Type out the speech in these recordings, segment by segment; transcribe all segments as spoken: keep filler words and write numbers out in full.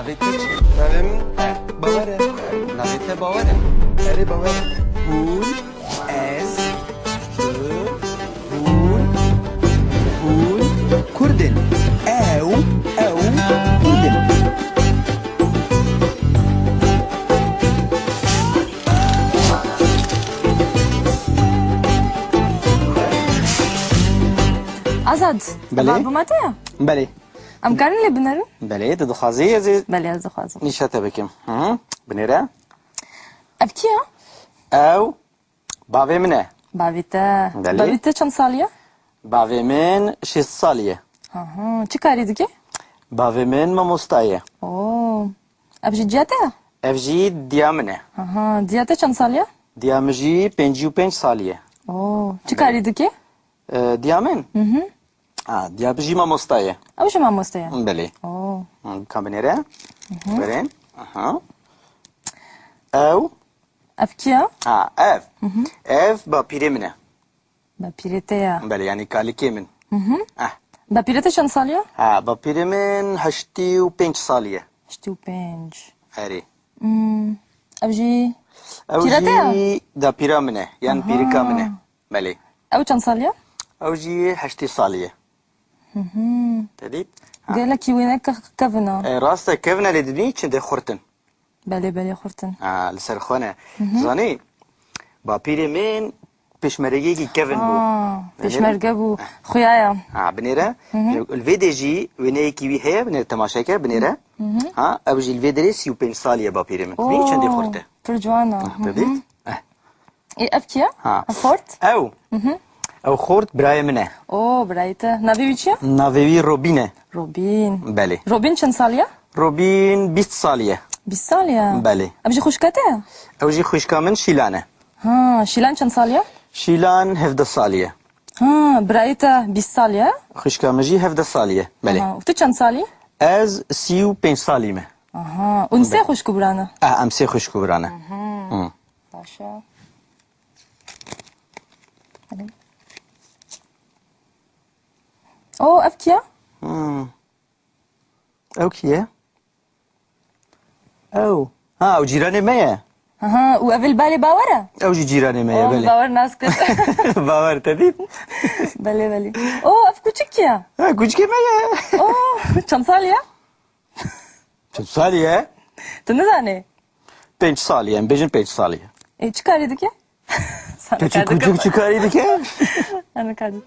Navê te çi? Navê min Bawer e. Navê te Bawer e? Erê, Bawer e. Hûn, ez, tu, hûn, hûn Kurd in. Ew, ew Kurd in. Azad, Belê. Bar bûma te ya? Belê. Em karin lê binerin? Belê, tu dixwazî ez ê Belê, ez dixwazim. nîşa te bikim. Hı? Binêre. Ev kî ye? Ew bavê min e. Bavê te. Belê. Bavê te çend salî ye? Bavê min şêst salî ye. Aha, çi karî dike? Bavê min mamosta ye. Oo. Ev jî diya te ye? Ev jî diya min e. Aha, diya te çend salî ye? Diya min jî pêncî û pênc salî ye. Oo, çi karî dike? E, diya min? Mhm. Ha, diya min jî mamosta ye. Ew jî mamoste ye? Belê. Oo. Hı, ka binêre. Were. Aha. Ew. Ev kî ye? Ha, ev. Ev bapîrê min e. Bapîrê te ye? Belê, yanî kalikê min. Eh. Bapîrê te çend salî ye? Ha, bapîrê min heştê û pênc salî ye. Heştê û pênc. Erê. Hmm, ev jî Ew pîra te ye? jî dapîra min e, yan pîrika min e. Belê. Ew çend salî ye? Ew jî heştê salî ye. Te dît? Ha. Gelekî wêne ke-, kevin e. E, rast e, kevin e, lê dibînî çi de xurt in. Belê, belê, xurt in. Ha, li ser xwe ne. Zanî, bapîrê min pêşmergeyekî kevin bû. Ha, Belê. pêşmerge bû. Xuya ye. Ha, binêre. Li vê de jî wêneyekî wî heye, binêre temaşe ke, binêre. Ha, ew jî li vê derê sî û pênc salî ye bapîrê min. Dibînî çendê xurt e. Pir ciwan e. Ha, te dît? Eh. Ê, ev kî ye? Ha. Ev xort? Ew. Ew xort birayê min e. Oo, birayê te. Navê wî çi ye? Navê wî Robîn e. Robîn. Belê. Robîn çend salî ye? Robîn bîst salî ye. Bîst salî ye? Belê. Ev jî xwişka te ye? Ew jî xwişka min Şîlan e. Ha, Şîlan çend salî ye? Şîlan hevdeh salî ye. Ha, birayê te bîst salî ye? Xwişka min jî hevdeh salî ye. Belê. Aha, û tu çend salî? Ez sî û pênc salî me. Aha. Hûn sê xwişk û bira ne? Eh, em sê xwişk û bira ne. Hı. Baş e. Hadi. O, ev kî ye? Hmm. Ew kî ye? Ew. Ha, ew cîranê me ye. Aha, û ev li balê Bawer e? Ew jî cîranê me ye, O, belê. Bawer nas kir. Bawer te dît? Belê, belê. O, ev kuçik kî ye? Ha, kuçikê me ye. O, çend salî ye? Çend salî ye? Tu nizanî? Pênc salî ye, em bêjin pênc salî ye. Ê, çi karî dike? Sana Keçik kar dike. Kuçik çi karî dike? Sana kar dike.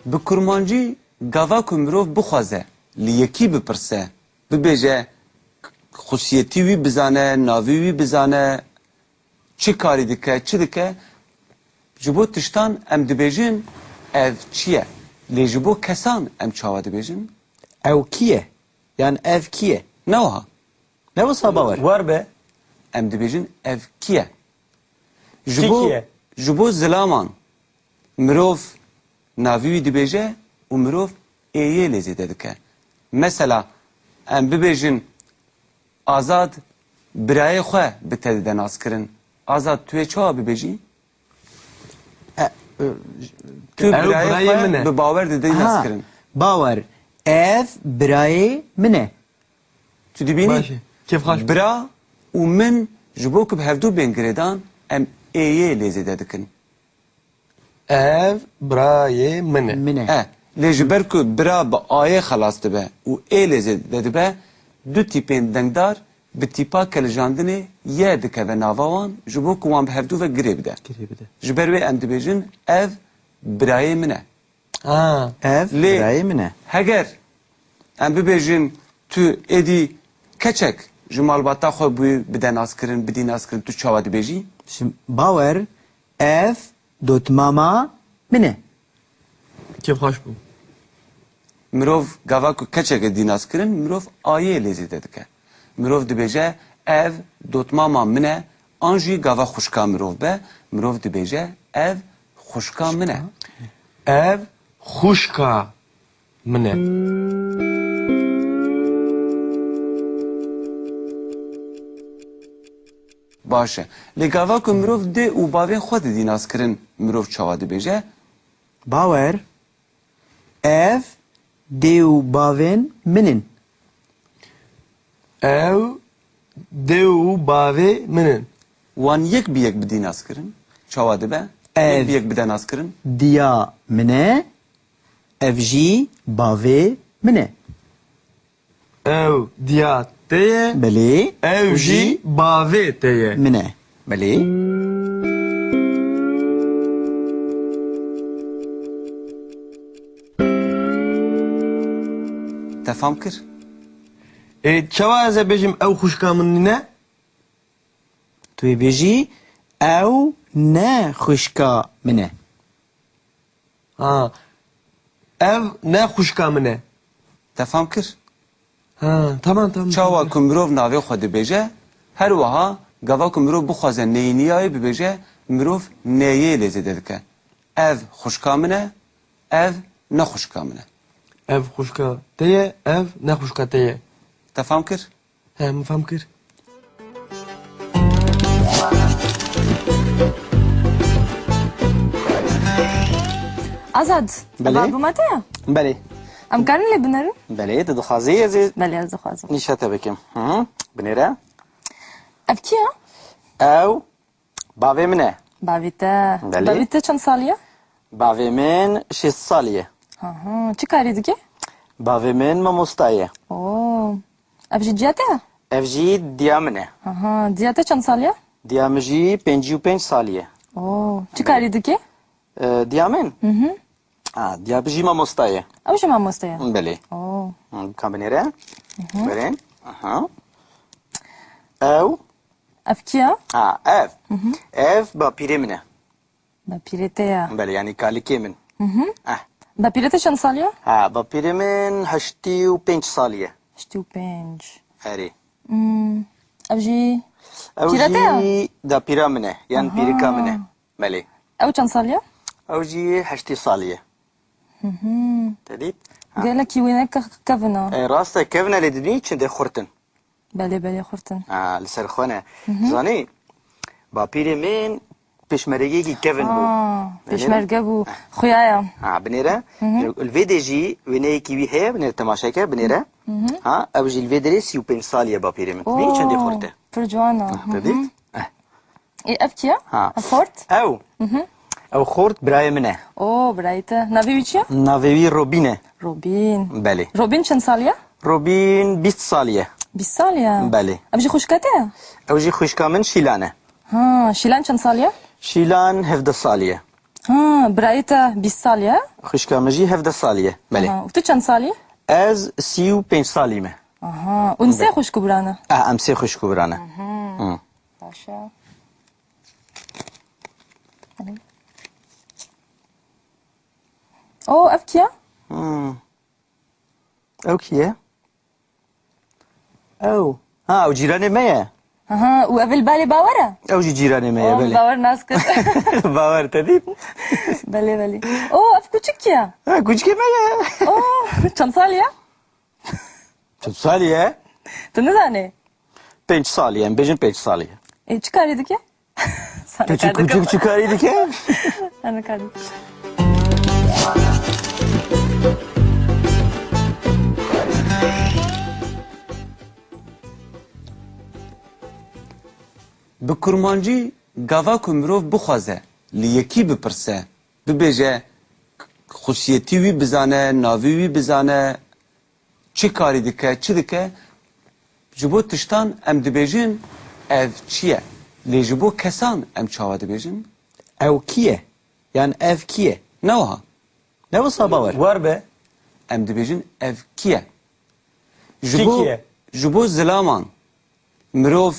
Bi kurmancî gava ku mirov bixwaze, li yekî bipirse, bibêje, xusiyetî wî bizane, navê wî bizane, çi karî dike, çi dike, ji bo tiştan em dibêjin ev çi ye? Lê ji bo kesan em çawa dibêjin? Ew kî ye? Yan ev kî ye? Ne wiha. Ne wisa Bawer? Wer be. Em dibêjin ev kî ye? Ji Kî bo, kî ye? Ji bo zilaman mirov navî wî dibêje û mirov ê yê lê zêde dike. Mesela, em bibêjin Azad birayê xwe bi te dide naskirin. Azad, tu yê çawa bibêjî? E, e, Tu Ew birayê birayê xwe min e. bi Bawer dide Ha, naskirin. Bawer, ev birayê min e. Tu dibînî? Baş e. Kêfxweş bû. Bira û min ji bo ku bi hevdû bên girêdan, em ê yê lê zêde dikin. Ev birayê min e. Min e. E, lê ji ber ku bira bi ayê xelas dibe û ê lê zêde dibe, du tîpên dengdar bi tîpa kelijandinê ye dikeve nava wan, ji bo ku wan bi hevdû ve girê bide. Girê bide. Ji ber wê em dibêjin, ev birayê min e. Ha. Ev Lê birayê min e. Heger em bibêjin, tu êdî keçek ji malbata xwe bûyî bide naskirin, bidî naskirin, tu çawa dibêjî? Şimdi Bawer, ev dotmama min e. Kêfxweş bû. Mirov gava ku keçeke dî naskirin, mirov ayê lê zêde dike. Mirov dibêje, ev dotmama min e, an jî gava xwişka mirov be, mirov dibêje, ev xwişka min e. Ev xwişka min e. Baş e. Lê gava ku mirov dê û bavên xwe didî naskirin, mirov çawa dibêje? Bawer, ev dê û bavên min in. Ew dê û bavê min in. Wan yek bi yek bidî naskirin, çawa dibe? Yek Ev bi yek bide naskirin. diya min e, ev jî bavê min e. Ew diya te ye. Belê. Ew Û jî jî bavê te ye. min e. Belê. Te fam kir? Ê, çawa ez ê bêjim ew xwişka min nîne? Tu yê bêjî, ew ne xwişka min e. Ha. Ev ne xwişka min e. Te fam kir? Ha, tamam, tamam, Çawa tamam. ku mirov navê xwe dibêje, her wiha gava ku mirov bixwaze neyîniyayê bibêje, mirov neyê lê zêde dike. Ev xwişka min e, ev ne xwişka min e. Ev xwişka te ye, ev ne xwişka te ye. Te fam kir? He, min fam kir. Azad, Belê. Ev albûma te ye? Belê. Em karin lê binerin? Belê, tu dixwazî ez ê Belê, ez dixwazim. nîşa te bikim. Hı hı. Binêre. Ev kî ye? Ew bavê min e. Bavê te. Belê. Bavê te çend salî ye? Bavê min şêst salî ye. Aha, çi karî dike? Bavê min mamosta ye. Oo. Ev jî ciya te ye? Ev jî diya min e. Aha, diya te çend salî ye? Diya min jî pêncî û pênc salî ye. Oo, çi karî dike? E, diya min? Hı hı. Ha, diya min jî mamosta ye. Ew jî mamosta ye? Belê. Oo. Hı, ka binêre. Hı hı. Belê. Aha. Ew? Ev kî ye? Ha, ev. Hı hı. Ev bapîrê min e. Bapîrê te ye. Belê, yanî kalikê min. Hı hı. Eh. Bapîrê te çend salî ye? Ha, bapîrê min heştî û pênc salî ye. Heştî û pênc. Erê. Hmm. Ev jî Ew pîra te ye? jî dapîra min e, yan Aha. pîrika min e. Belê. Ew çend salî ye? Ew jî heştî salî ye. Hı hı. Te dît? Ha. Gelekî wî ne ke-, kevin e. E, rast e, kevin e lê dibînî çendê xurt in. Belê, belê, xurt in. Ha, li ser xwe ne. Hı hı. Zanî, bapîrê min pêşmergeyekî kevin bû. Ha, Binêre? pêşmerge bû. Xuya ye. Ha, binêre. Hı hı. Li vê de jî wêneyekî wî heye, binêre temaşe ke, binêre. Hı hı. Ha, ew jî li vê derê sî û pênc salî ye bapîrê min. Dibînî çendê xurt e. Bî çendê xurt e. Ah, te dît? Eh. Eh. Ê, ev kî ye? Ha. Ev xort? Ew. Mhm. Ew xort birayê min e. O, birayê te. Navê wî çi ye? Navê wî Robîn e. Robîn. Belê. Robîn çend salî ye? Robîn bîst salî ye. Bîst salî ye? Belê. Ev jî xwişka te ye? Ew jî xwişka min Şîlan e. Ha, Şîlan çend salî ye? Şîlan hevdeh salî ye. Ha, birayê te bîst salî ye? Xwişka min jî hevdeh salî ye. Belê. Aha, û tu çend salî? Ez sî û pênc salî me. Aha. Hûn sê Be- xwişk û bira ne? Ah, em sê xwişk û bira ne. Mhm. Hı. Baş e. O, ev kî ye? Hmm. Ew kî ye? Ew. Ha, ew cîranê me ye. Aha, û ev li balê Bawer e? Ew jî cîranê me ye, Oh, belê. Bawer nas kir. Bawer te dît? Belê, belê. O, ev kuçik kî ye? Ha, kuçikê me ye. O, çend salî ye? Çend salî ye? Tu nizanî? Pênc salî ye, em bêjin pênc salî ye. Ê, çi karî dike? Sana Keçik karî kuçik dike. Çi karî dike? Sana karî dike. Bi kurmancî gava ku mirov bixwaze, li yekî bipirse, bibêje, xusiyetî wî bizane, navê wî bizane, çi karî dike, çi dike, ji bo tiştan em dibêjin, ev çi ye? Lê ji bo kesan em çawa dibêjin? Ew kî ye? Yan ev kî ye? Ne wiha. Ne wisa Bawer? Wer be. Em dibêjin, ev kî ye? Ji Kî bo, kî ye? ji bo zilaman mirov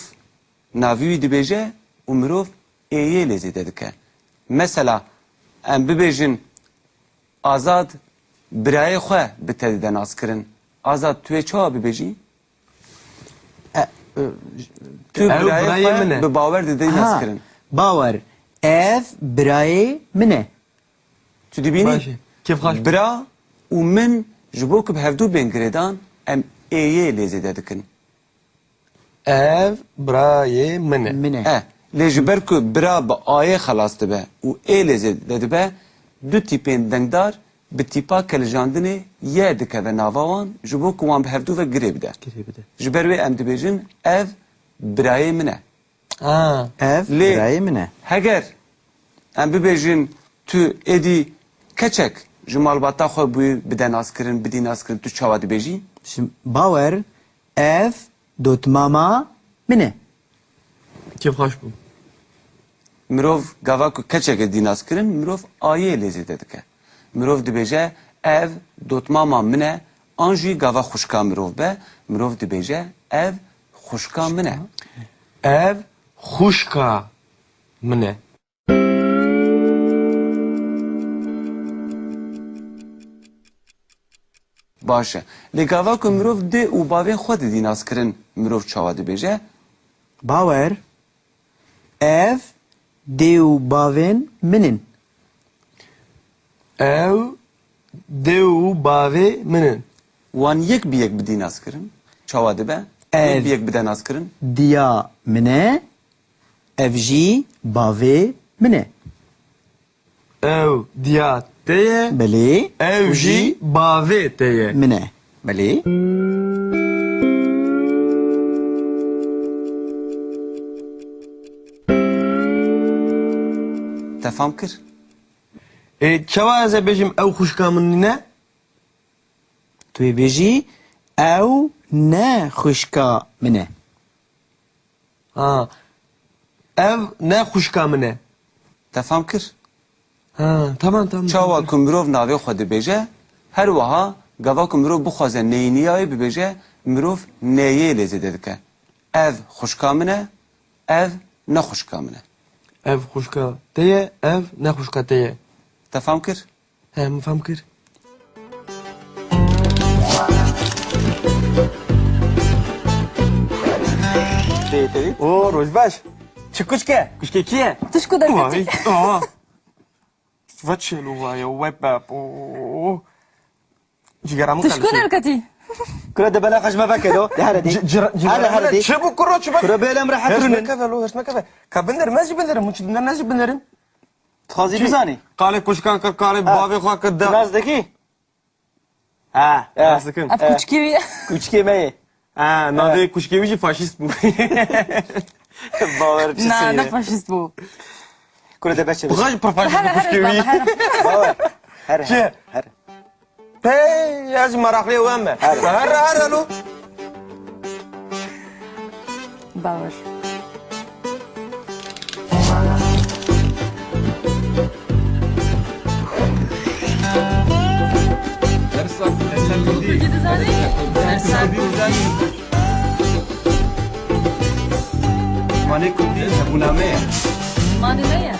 navê wî dibêje û mirov ê yê lê zêde dike. Mesela, em bibêjin, Azad birayê xwe bi te dide naskirin. Azad, tu yê çawa bibêjî? E, e, Tu Ew birayê birayê xwe min e. bi Bawer didî Ha, naskirin. Bawer, ev birayê min e. Tu dibînî? Baş e. Kêfxweş. Bira û min ji bo ku bi hevdû bên girêdan, em ê yê lê zêde dikin. Ev birayê min e. Min e. E, lê ji ber ku bira bi ayê xelas dibe û ê lê zêde dibe, du tîpên dengdar bi tîpa kelijandinê ye dikeve nava wan, ji bo ku wan bi hevdû ve girê bide. Girê bide. Ji ber wê em dibêjin, ev birayê min e. Ha. Ev Lê birayê min e. Heger em bibêjin, tu êdî keçek ji malbata xwe bûyî bide naskirin, bidî naskirin, tu çawa dibêjî? Şimdi Bawer, ev dotmama min e. Kêfxweş bûm. Mirov gava ku keçeke dî naskirin, mirov ayê lê zêde dike. Mirov dibêje, ev dotmama min e, an jî gava xwişka mirov be, mirov dibêje, ev xwişka min e. Ev xwişka min e. Baş e. Lê gava ku mirov dê û bavên xwe didî naskirin, mirov çawa dibêje? Bawer, ev dê û bavên min in. Ew dê û bavê min in. Wan yek bi yek bidî naskirin, çawa dibe? Ev Yek bi yek bide naskirin. Diya min e, ev jî bavê min e. Ew diya te ye. Belê. Ew Û jî jî bavê te ye. Min e. Belê. Te fam kir? Ê, çawa ez ê bêjim ew xwişka min nîne? Tu ê bêjî, ew ne xwişka min e. Ha. Ev ne xwişka min e. Te fam kir? Ha, tamam, tamam, Çawa tamam. Ku mirov navê xwe dibêje, her wiha gava ku mirov bixwaze neyîniyayê bibêje, mirov neyê lê zêde dike. Ev xwişka min e, ev ne xwişka min e. Ev xwişka te ye, ev ne xwişka te ye. Te fam kir? He, min fam kir. Tê, tê. O, roj baş. Çi kuşk e? Kuşkê kî ye? Tu ji ku derketî? Vay, aha. Va çêlo va ya, we bap, o. Cigara min Tu ji ku derketî? Kura de bela xwe ji me veke do. De here dî. Ci-, ci-, Here, here dî. Çi bu kuro, çi bak? Kura bela em re hetiş Herin bin. Nekeve lo, hiş nekeve. Ka binderim, ez jî binderim, min çi dinder, ez jî binderim. Dixwazî Çi? Bizanî? Qalê kuşkan kir, qalê Ha. Bavê xwe kir, de. Tu nas dikî? Ha. Ha. Nas dikim. Ev Eh. Kuçkê wî. Kuçkê me ye. Ha, navê kuşkê wî jî faşîst bû. Bawer çi Na, seyre. Ne faşîst bû. Kure de beçe. Buxa jî pir faşîst Here, bû here, kuşkê wî. Bawer. Here, Çi? Here. Hey, ez meraqlê we me. Her. Her, her, alo. Bawer. Dersa Kurdî. Dersa Kurdî. Zimanê Kurdî hebûna me ye. Zimanê me ye.